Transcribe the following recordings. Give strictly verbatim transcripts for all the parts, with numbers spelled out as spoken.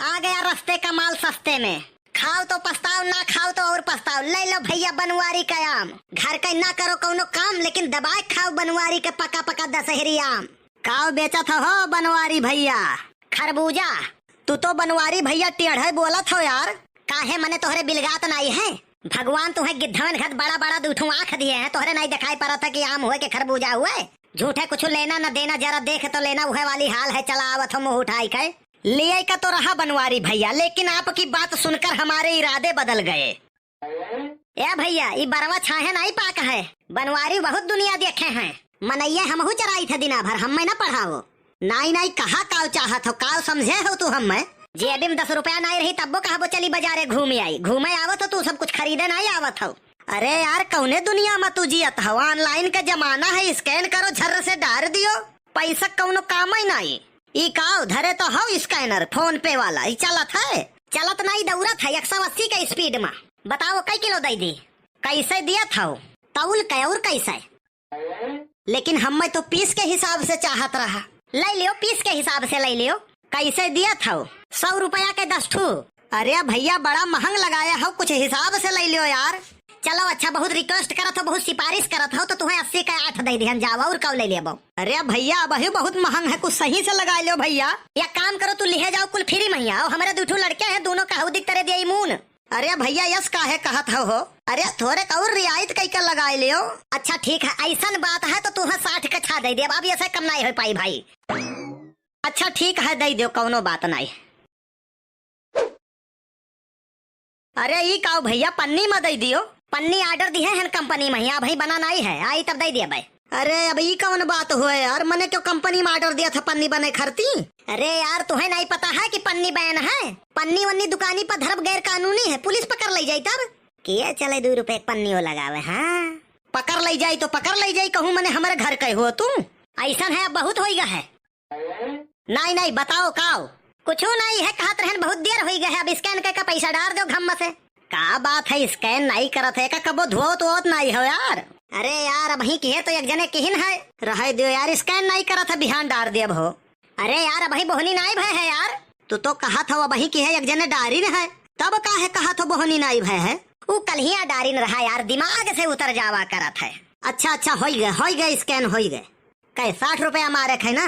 आ गया रस्ते का माल सस्ते में। खाओ तो पछताओ, ना खाओ तो और पछताओ। ले लो भैया बनवारी का आम। घर का ना करो कौनो काम, लेकिन दबाए खाओ बनवारी के पका पका दशहरी आम। काव बेचत हो बनवारी भैया? खरबूजा। तू तो बनवारी भैया टेढ़े बोलत हो यार। काहे मने तोहरे बिलगात नाई है? भगवान तुहे गिद्धवन घत बड़ा बड़ा दू ठो आँख दिए हैं, तोहरे नाई दिखाई पड़त है कि आम हुए कि खरबूजा हुए? झूठे कुछ लेना न देना, जरा देख तो लेना, उहे वाली हाल है। चला आवत हो मुँह उठाई के। लिये का तो रहा बनवारी भैया, लेकिन आपकी बात सुनकर हमारे इरादे बदल गए। ए भैया, ई बरवा छाहे नाई पाक है। बनवारी बहुत दुनिया देखे हैं। मनैया हमहू चराई थे दिना भर, हम्मे ना पढ़ाओ। नाई, नाई, कहा काव चाहत हो, काव समझे हो तू हम्मे? जेबी में दस रुपया नाई रही, तब्बो कहबो चली बाजारे घूमे आई। घूमे आवत हो तू, सब कुछ खरीदे नाई आवत हो। अरे यार, कौने दुनिया में तू जियत हो? Online का जमाना है, scan करो, झर्र से डार दियो, पैसा कौनो काम ही नाई। ई काव धरे तो हो scanner, PhonePe वाला, ई चलत है? चलत नाई, दौड़त है एक सौ अस्सी के speed में। बताओ, कई किलो दे दी? कैसे दियत हो? तौल के और कैसे? लेकिन हम्मे तो piece के हिसाब से चाहत रहा। ले लियो, piece के हिसाब से ले लियो। कैसे दियत हो? सौ रुपया के दस ठू। अरे भैया, बड़ा महंग लगाया हो, कुछ हिसाब से ले लियो यार। चलो अच्छा, बहुत request करत हो, बहुत सिफारिश करत हो, तो तुहे अस्सी के आठ दे दिहन जाओ, और कब ले लेबो? अरे भैया, अबही बहुत महंग है, कुछ सही से लगा लियो भैया। या काम करो, तू लिहे जाओ कुल free में ही आओ, हमरे दू ठू लड़के हैं, दोनों का हौदी तरे दिया मून। अरे भैया, यस काहे कहत हो, हो? अरे थोरे का और रियायत कई के लगाए लियो। अच्छा ठीक है, ऐसन बात है तो तुहे साठ के छा दे देब, अब यसे कम नाई हो पाई भाई। अच्छा ठीक है, दे दियो, कौनो बात नाई। अरे ई काव भैया, पन्नी में दे दियो। पन्नी order दिहे हैं company में, यहाँ भाई बना नाई है, आई तब दे दिया भाई। अरे अब ई कौन बात हुए यार, मने क्यों company में order दिया था पन्नी बने खरती? अरे यार, तुहे नाई पता है कि पन्नी ban है? पन्नी वन्नी दुकानी पर धरब गैर कानूनी है, पुलिस पकड़ ले जाई तब। के चले दू रुपए के पन्नी वो लगावे, हाँ? पकड़ ले जाई तो पकड़ ले जाई, कहूँ मने हमरे घर के हो तू? ऐसन है, अब बहुत होई गा है। नाई, नाई, बताओ काव? कुछू नाई है, कहत रहन बहुत देर होई गए है, अब scan के का पैसा डार दो घम से। का बात है, scan नाई करत है का? कबो धोत वोत नाई हो यार? अरे यार, अबही किहे तो एक जने किहिन है। रहे दियो यार, scan नाई करत है, बिहान डार देब हो। अरे यार, अबही बोहनी नाई भय है यार। तू तो कहत हो अबही किहे एक जने डारिन है, तब काहे कहत हो बोहनी नाई भय है? ऊ कल्हिया डारिन रहा यार, दिमाग से उतर जावा करत है। अच्छा, अच्छा, होई गए, होई गए, scan होई गए। कै साठ रुपया मारे है ना?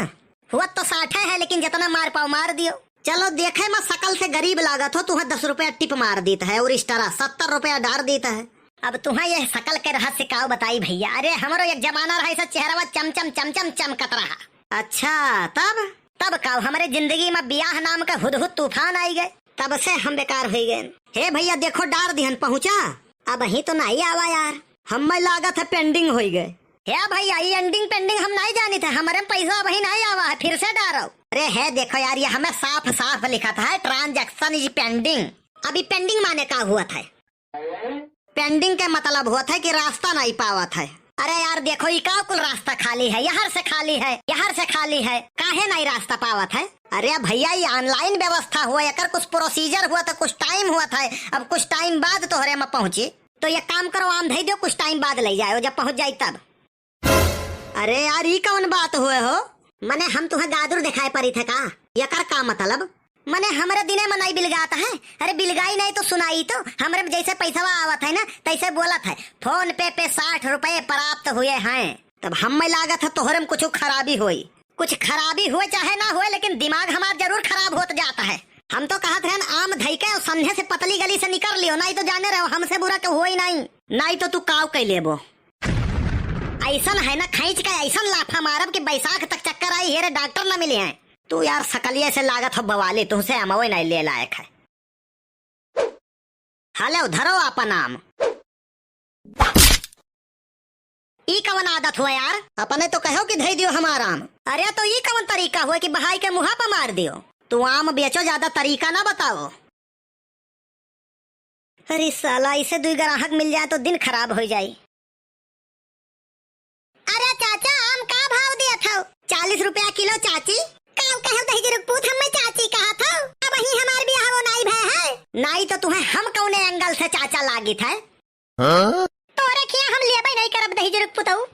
हुआ तो साठे है, लेकिन जितना मार पाओ मार दियो। चलो देखे, मैं शकल से गरीब लागत हो, तुहे दस रुपया tip मार दीत है और extra सत्तर रुपया डार दीत है। अब तुहे यह शकल के रहस्य काव बताई भैया। अरे हमरो एक जमाना रहा, ऐसा चेहरवा चमचम चमचम चमकत रहा। अच्छा, तब? तब काव, हमरे जिंदगी में बियाह नाम का हुदहुद तूफान आई गए, तब से हम बेकार होई गए। हे भैया देखो, डार दिहन पहुँचा। अबही तो नाई आवा यार। हम्मे लागत है pending होई गए। हे भैया, ई ending pending हम नाई जानित है, हमरे में पैसा अबही नाई आवा है, फिर से डारो। अरे हे देखो यार, ये हमें साफ साफ लिखत है, transaction is pending। अब ई pending माने का हुआ था? Pending के मतलब हुआ था कि रास्ता नाई पावत है। अरे यार देखो, ई का कुल रास्ता खाली है, यहर से खाली है, यहर से खाली है, काहे नाई रास्ता पावत है? अरे भैया, ई online व्यवस्था हुआ, एकर कुछ procedure हुआ था, कुछ time हुआ था, अब कुछ time बाद तोहरे में पहुँची। तो एक काम करो, आम धई दो, कुछ time बाद ले जाओ, जब पहुँच जाई तब। अरे यार, ई कौन बात हुए हो? मने हम तुहे गादुर दिखाई पड़ी थे का? एकर का मतलब? मने हमरे दिने में नाई बिलगात है? अरे बिलगाई नाई तो सुनाई तो, हमरे में जैसे पैसवा आवत है ना, तैसे बोलत है, PhonePe पे साठ रुपए प्राप्त हुए हैं। तब हम्मे लागत है तोहरे में कुछ खराबी होई। कुछ खराबी हुए चाहे ना हुए, लेकिन दिमाग हमार जरूर खराब होत जात है। हम तो कहत रहन आम धई के और संझे से पतली गली से निकर लियो, नाई तो जाने रहो हमसे बुरा के हुए ही नाई। नाई तो तू काव कई लेबो। ऐसन है ना, खींच के ऐसन लाफा मारब कि बैसाख तक चक्कर आई, हेरे डॉक्टर न मिले हैं। तू यार सकलिए से लागत हो बवाली, तुमसे अमवे नहीं ले लायक है। हेलो, धरो अपन आम। ई कवन आदत हुआ यार? अपने तो कहो कि धई दियो हमार आम। अरे तो ई कवन तरीका हुआ कि बहाई के मुहा पर मार दियो? तू आम बेचो, ज्यादा तरीका ना बताओ। अरे साला, इसे दुई ग्राहक मिल जाए तो दिन खराब हो जाई। अरे चाचा, आम का भाव दिया था? चालीस रुपया किलो चाची। का कहल दहिजरुक पूत, हमें चाची कहा था? अब ही हमार बियाह वो नाई भय है। नाई तो तुम्हें हम कौने angle से चाचा लागित है? हाँ? तोरे खिया हम लेबे नहीं करब दहिजरुक पुतऊ।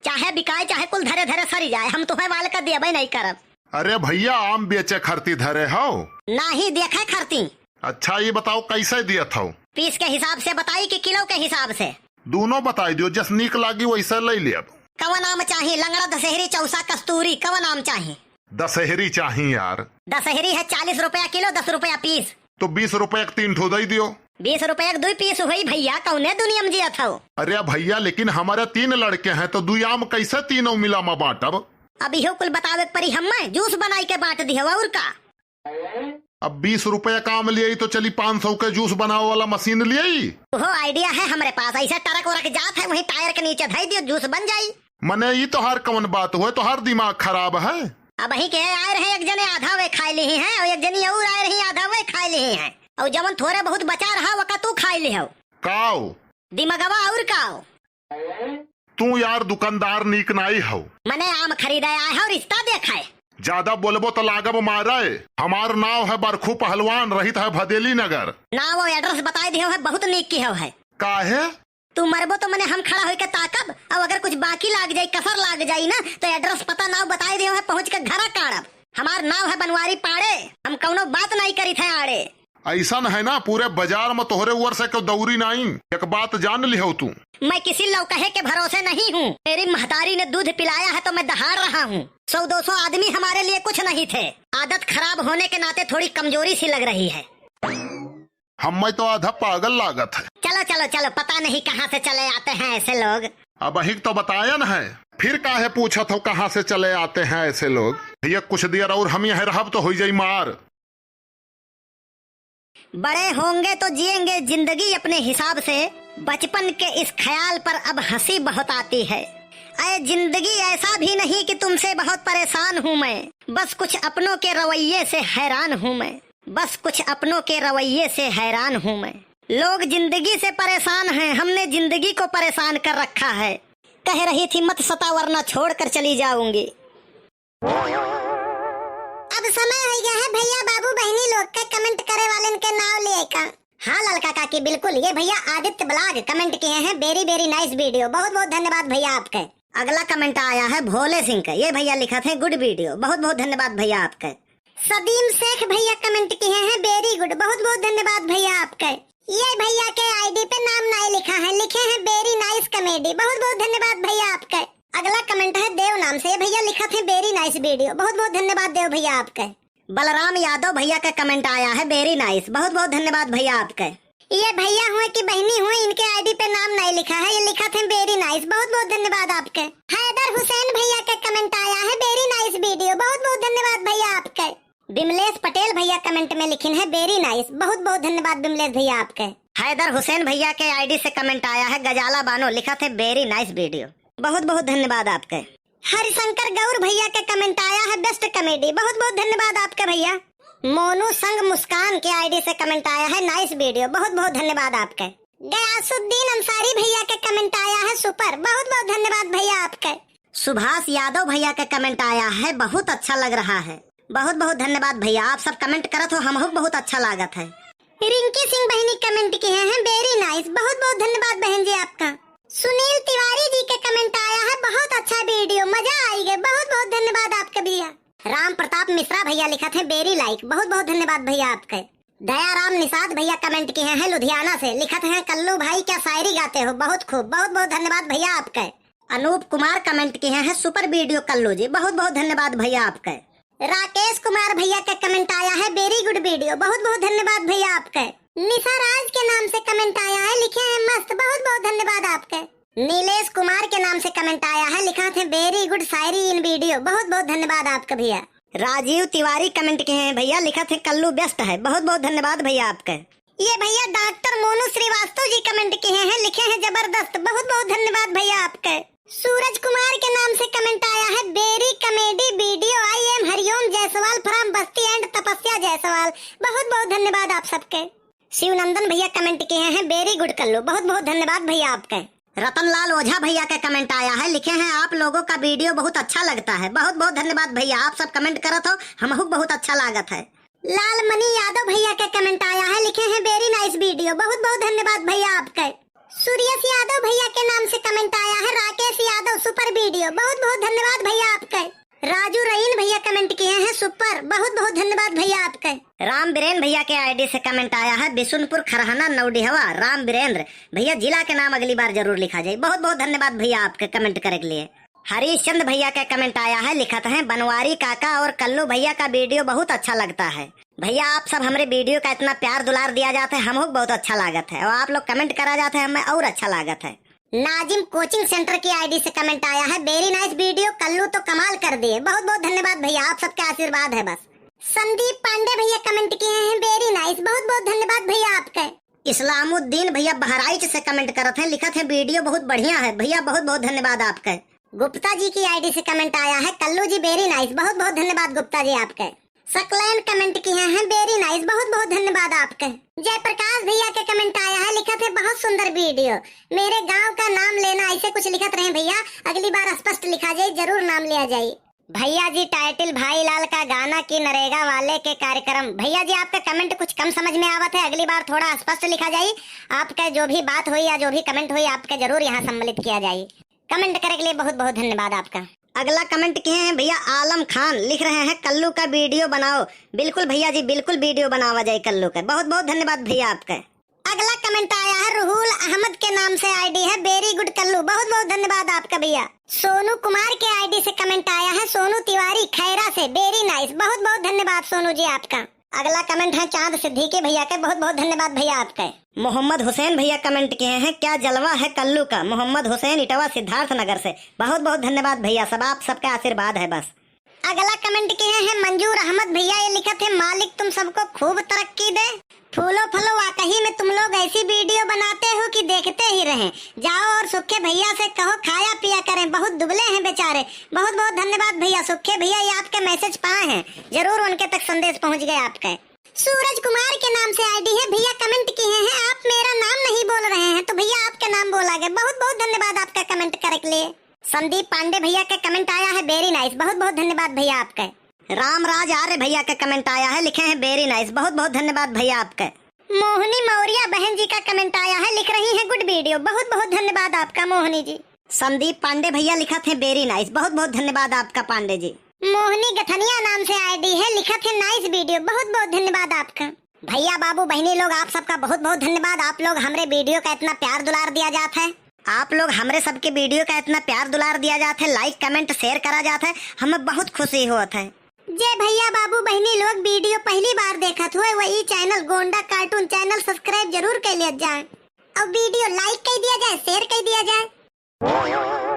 चाहे बिकाए, चाहे कुल धरे धरे सरी जाए, हम तुहे वाल का देबे नहीं करब। अरे भइया, आम बेचे खरती धरे हौ? नाही, देखे खरती। अच्छा, ई बताओ, कइसे दियत हौ? पीस के हिसाब से बताई कि किलो के हिसाब से? दूनो बताई दियो, जस नीक लागी वइसे लइ लेब। कवन आम चाही? लंगड़ा, दशहरी, चौसा, कस्तूरी, कवन आम चाही? दशहरी चाही यार। दशहरी है चालीस रुपया किलो, दस रुपया पीस। तो बीस रुपया के तीन ठो दइ दियो। बीस रुपया के दुइ पीस होई भइया, कउने दुनिया में जियत हौ? अरे भइया, लेकिन हमरे तीन लड़के हैं, तो दुइ आम कइसे तीनों मिला में बाँटब? अब इहो कुल बतावे के परी हम्मे, जूस बनाई के बाँट दिहो, अउर का? अब बीस रुपया के आम लियई तो चली पाँच सौ के जूस बनावे वाला मशीन लियई। ओहो idea है हमरे पास, अइसे टरक वरक जात है, वहीं टायर के नीचे धइ दियो, जूस बन जाई। मने ई तोहार कवन बात हुए, तोहार दिमाग खराब है? अबहीं के आए रहे एक जने, आधा वे खाइ लिही हैं, अउर एक जनी अउर आए रही, आधा वे खाइ लिही हैं, अउर जवन थोरे बहुत बचा रहा वका तू खाइ लिहो। काओ? दिमगवा अउर काओ? तू यार दुकानदार नीक नाई हौ। मने आम खरीदे आए हौ, रिश्ता देखे। ज्यादा बोलबो तो लागब मारे। हमार नाव है बरखू पहलवान, रहित है भदेली नगर। नाव अउर address बताइ दिहो है, बहुत नीक किहो है। काहे? तू मरबो तो मने हम खड़ा होइके ताकब, अउर अगर कुछ बाकी लाग जाई, कसर लाग जाई ना, तो address पता नाव बताइ दिहो है, पहुँच के घरा काढ़ब। हमार नाव है बनवारी पाड़े, हम कउनो बात नाई करित है आड़े। अइसन है ना, पूरे बाजार में तोहरे ऊपर से केहू दौरी नाई। एक बात जान लिहो तू। मैं किसी लौकहे के भरोसे नहीं हूँ। मेरी महतारी ने दूध पिलाया है तो मैं दहाड़ रहा हूँ। सौ दो सौ आदमी हमारे लिए कुछ नहीं थे। आदत खराब होने के नाते थोड़ी कमजोरी सी लग रही है। हम्मे तो आधा पागल लागत है। चलो, चलो, चलो, पता नहीं कहाँ से चले आते हैं ऐसे लोग। अबहीं तो बतायन है, फिर काहे पूछत हो कहाँ से चले आते हैं ऐसे लोग? भइया, कुछ देर अउर हम यहीं रहब तो होइ जाई मार। बड़े होंगे तो जिएंगे जिंदगी अपने हिसाब से, बचपन के इस ख्याल पर अब हंसी बहुत आती है। ऐ जिंदगी, ऐसा भी नहीं कि तुमसे बहुत परेशान हूँ मैं, बस कुछ अपनों के रवैये से हैरान हूँ मैं, बस कुछ अपनों के रवैये से हैरान हूँ मैं। लोग जिंदगी से परेशान हैं, हमने जिंदगी को परेशान कर रखा है। कह रही थी, "मत सता वरना छोड़कर चली जाऊंगी।" अब समय होइ गया है भइया बाबू बहिनी लोग के comment करे वालन के नाव लेइ का। हाँ ललका काकी, बिल्कुल। ये भइया आदित्य blog comment किहे हैं, "Very very nice video।" बहुत बहुत धन्यवाद भइया आपके। अगला comment आया है भोले सिंह का। ये भइया लिखत हैं, "Good video।" बहुत बहुत धन्यवाद भइया आपके। सदीम शेख भइया comment किहे हैं, "Very good।" बहुत बहुत धन्यवाद भइया आपके। ये भइया के ID पे नाम नाई लिखा है, लिखे हैं, "Very nice comedy।" बहुत बहुत धन्यवाद भइया आपके। अगला comment है देव नाम से, भइया लिखत हैं, "Very nice video।" बहुत बहुत धन्यवाद देव भइया आपके। बलराम यादव भइया का comment आया है, "Very nice।" बहुत बहुत धन्यवाद भइया आपके। ये भइया हुए कि बहिनी हुए, इनके ID पे नाम नाई लिखा है, ये लिखत हैं, "Very nice।" बहुत बहुत धन्यवाद आपके। हैदर हुसैन भइया का comment आया है, "Very nice video।" बहुत बहुत धन्यवाद भइया आपके। बिमलेश पटेल भइया comment में लिखिन है, "Very nice।" बहुत बहुत धन्यवाद बिमलेश भइया आपके। हैदर हुसैन भइया के ID से comment आया है, गजाला बानो लिखत हैं, "Very nice video।" बहुत बहुत धन्यवाद आपके। हरिशंकर गौर भइया के comment आया है, "Best comedy।" बहुत बहुत धन्यवाद आपके भइया। मोनू संग मुस्कान के ID से comment आया है, "Nice video।" बहुत बहुत धन्यवाद आपके। गयासुद्दीन अंसारी भइया के comment आया है, "Super।" बहुत बहुत धन्यवाद भइया आपके। सुभाष यादव भइया का comment आया है, "बहुत अच्छा लग रहा है।" बहुत बहुत धन्यवाद भइया, आप सब comment करत हो, हमहू बहुत अच्छा लागत है। रिंकी सिंह बहिनी comment किहे हैं, "Very nice।" बहुत बहुत धन्यवाद बहन जी आपका। सुनील तिवारी जी के comment आया है, "बहुत अच्छा video, मजा आइ गए।" बहुत बहुत धन्यवाद आपके भइया। राम प्रताप मिश्रा भइया लिखत हैं, "Very like।" बहुत बहुत धन्यवाद भइया आपके। दयाराम निषाद भइया comment किहे हैं लुधियाना से, लिखत हैं, "कल्लू भाई क्या शायरी गाते हो, बहुत खूब।" बहुत बहुत धन्यवाद भइया आपके। अनूप कुमार comment किहे हैं, "Super video कल्लू जी।" बहुत बहुत धन्यवाद भइया आपके। राकेश कुमार भइया का comment आया है, "Very good video।" बहुत बहुत धन्यवाद भइया आपके। निशा राज के नाम से comment आया है, लिखे हैं, "मस्त।" बहुत बहुत धन्यवाद आपके। नीलेश कुमार के नाम से comment आया है, लिखत हैं, "Very good शायरी in video।" बहुत बहुत धन्यवाद आपके भइया। राजीव तिवारी comment किहे हैं, भइया लिखत हैं, "कल्लू best है।" बहुत बहुत धन्यवाद भइया आपके। ये भइया डॉक्टर मोनू श्रीवास्तव जी comment किहे हैं, लिखे हैं, "जबरदस्त।" बहुत बहुत धन्यवाद भइया आपके। सूरज कुमार के नाम से comment आया है, "Very comedy video, I am हरिओम जायसवाल from बस्ती and तपस्या जायसवाल।" बहुत बहुत धन्यवाद आप सबके। शिवनंदन भइया comment किहे हैं, "Very good कल्लू।" बहुत बहुत धन्यवाद भइया आपके। रतनलाल ओझा भइया का comment आया है, लिखे हैं, "आप लोगों का video बहुत अच्छा लगता है।" बहुत बहुत धन्यवाद भइया, आप सब comment करत हो, हमहू बहुत अच्छा लागत है। लालमणि यादव भइया का comment आया है, लिखे हैं, "Very nice video।" बहुत बहुत धन्यवाद भइया आपके। सुरेश यादव भइया के नाम से comment आया है, "राकेश यादव super video।" बहुत बहुत धन्यवाद भइया आपके। राजू रईन भैया comment किहे हैं, super, बहुत बहुत धन्यवाद भैया आपके। राम बीरेन भैया के ID से comment आया है, बिशुनपुर खरहना नौडिहवा, राम बीरेंद्र। भैया जिला के नाम अगली बार जरूर लिखा जाए। बहुत बहुत धन्यवाद भैया आपके comment करे के लिए। हरीश चंद भैया के comment आया है, लिखत हैं, बनवारी काका और कल्लू भैया का video बहुत अच्छा लगता है। भैया आप सब हमरे video का इतना प्यार दुलार दिया जात है, हमहू के बहुत अच्छा लागत है, और आप लोग comment करा जात है, हमें और अच्छा लागत है। नाजिम coaching center की ID से comment आया है, very nice video, कल्लू तो कमाल कर दिए। बहुत बहुत धन्यवाद भैया, आप सबके आशीर्वाद है बस। संदीप पांडे भैया comment किहे हैं, very nice, बहुत बहुत धन्यवाद भैया आपके। इस्लामुद्दीन भैया बहराइच से comment करत हैं, लिखत हैं, video बहुत बढ़िया है भैया, बहुत बहुत धन्यवाद आपके। गुप्ता जी की ID से comment आया है, कल्लू जी very nice, बहुत बहुत धन्यवाद गुप्ता जी आपके। सकलैन comment किहे हैं, very nice, बहुत बहुत धन्यवाद आपके। जयप्रकाश भैया के comment आया है, लिखत हैं, बहुत सुंदर video, मेरे गांव का नाम लेना, ऐसे कुछ लिखत रहे भैया, अगली बार स्पष्ट लिखा जाए, जरूर नाम लिया जाए। भैया जी title भाई लाल का गाना की नरेगा वाले के कार्यक्रम। भैया जी आपका comment कुछ कम समझ में आवत है, अगली बार थोड़ा स्पष्ट लिखा जाए। आपका जो भी बात हुई या जो भी comment हुई आपका जरूर यहाँ सम्मिलित किया जाए। Comment करे के लिए बहुत बहुत धन्यवाद आपका। अगला comment किहे हैं भैया आलम खान, लिख रहे हैं, कल्लू का video बनाओ। बिल्कुल भैया जी, बिल्कुल video बनावा जाए कल्लू का। बहुत बहुत धन्यवाद भैया आपका। अगला comment आया है रुहुल अहमद के नाम से, ID है very good कल्लू, बहुत बहुत धन्यवाद आपका भैया। सोनू कुमार के ID से comment आया है, सोनू तिवारी खैरा से, very nice, बहुत बहुत धन्यवाद सोनू जी आपका। अगला comment है चांद सिद्दीकी भैया के, बहुत बहुत धन्यवाद भैया आपके। मोहम्मद हुसैन भैया comment किहे हैं, क्या जलवा है कल्लू का। मोहम्मद हुसैन इटवा सिद्धार्थ नगर से, बहुत बहुत धन्यवाद भैया, सब आप सबके आशीर्वाद है बस। अगला comment किहे हैं मंजूर अहमद भैया, ये लिखत है, मालिक तुम सबको खूब तरक्की दे। फूलो फलो, वाकई में तुम लोग ऐसी video बनाते हो कि देखते ही रहें। जाओ और सुखे भैया से कहो खाया पिया करें, बहुत दुबले हैं बेचारे। बहुत बहुत धन्यवाद भैया सुखे भैया, ये आपके message पाए हैं, जरूर उनके तक संदेश पहुंच गए आपके। सूरज कुमार के नाम से ID है भैया, comment किहे हैं, आप मेरा नाम नहीं बोल रहे हैं, तो भैया आपके नाम बोला गया। बहुत बहुत धन्यवाद आपका comment करे के लिए। संदीप पांडे भैया के comment आया है, very nice, बहुत बहुत धन्यवाद भैया आपके। रामराज आर्य भैया के comment आया है, लिखे हैं, very nice, बहुत बहुत धन्यवाद भैया आपके। मोहनी मौर्या बहन जी का comment आया है, लिख रही हैं, good video, बहुत बहुत धन्यवाद आपका मोहनी जी। संदीप पांडे भैया लिखत हैं, very nice, बहुत बहुत धन्यवाद आपका पांडे जी। मोहनी गठनिया नाम से ID है, लिखत है, nice video, बहुत बहुत धन्यवाद आपका। भैया बाबू बहनी लोग, आप सबका बहुत बहुत धन्यवाद, आप लोग हमरे video का इतना प्यार दुलार दिया जात है, आप लोग हमरे सबके video का इतना प्यार दुलार दिया जात है, like comment share करा जात है, हमें बहुत खुशी होत है। जे भैया बाबू बहनी लोग video पहली बार देखत हुए, वही channel गोंडा cartoon channel subscribe जरूर कर लिया जाए और video like कर दिया जाए, share कर दिया जाए।